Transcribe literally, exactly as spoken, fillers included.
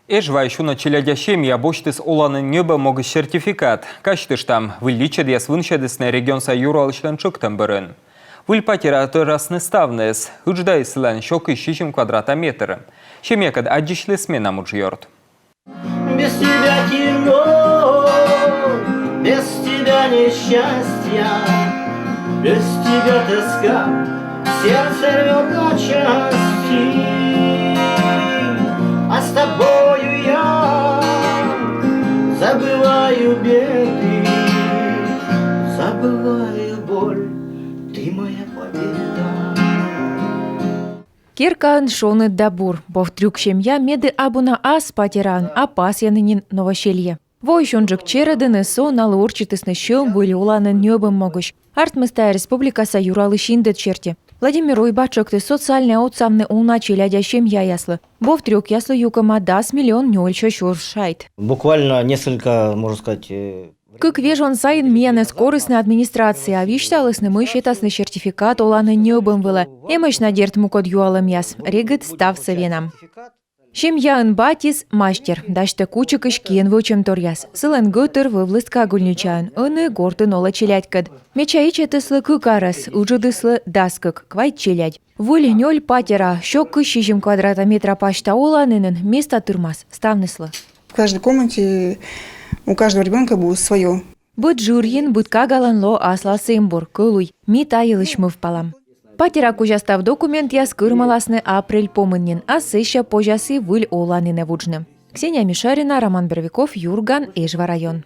Эжваысь уна челядя семья босьтіс оланін ньӧбӧм могысь сертификат. Казьтыштам, выль личӧдъяс вынсьӧдісны регионса юралысьлӧн тшӧктӧм бӧрын. Выль патера тӧрасны ставныс, ыдждаыс сылӧн сё кызь сизим квадрата метр. Семьякӧд аддзысьліс менам уджъёрт. Без тебя темно, без тебя несчастья, без тебя тоска, сердце рвёт на части. А с тобою я забываю беды, забываю боль, ты моя победа. Керкаын шоныд да бур. Бовтрюк семья медым абу на ас патераын, а пасйӧны нин Новоселье. Воысь унджык чередын со налы орччытісны сьӧм выль оланін ньӧбӧм могысь. Артмис тайӧ республикаса юралысь индӧд серти. Владимир Уйба тшӧктіс социальнӧй отсавны уна челядя семьяяслы. Бовтрюкъяслы юкӧма дас миллион нёльсё сюрс шайт. Буквально несколько, можно сказать, э, Кык вежон сайын миянӧс корисны администрацияӧ, висьталісны, мый сетасны сертификат оланін ньӧбӧм вылӧ. Эмӧсь на, дерт, мукӧд юалӧмъяс. Регыд ставсӧ венам. Семьяын батьыс мастер, дасьтӧ кучикысь киӧн вӧчӧмторъяс. Сылӧн гӧтыр вӧвліс кагульничаӧн, ӧні гортын олӧ челядькӧд. Медся ичӧтыслы кык арӧс, ыджыдыслы дас кык, квайт челядь. Выль нёль патера, сё кызь сизим квадрата метра пасьта оланінын места тырмас ставныслы. В каждой комнате у каждого ребенка будет свое. Быд жырйын, быд кагалӧн лоӧ аслас эмбур, кӧлуй. Ми та йылысь мӧвпалам. Патера кузя став документъяс кырымаласны апрель помын нин, а сэсся позяс и выль оланінӧ вуджны. Ксения Мишарина, Роман Боровиков, «Юрган», Эжва район.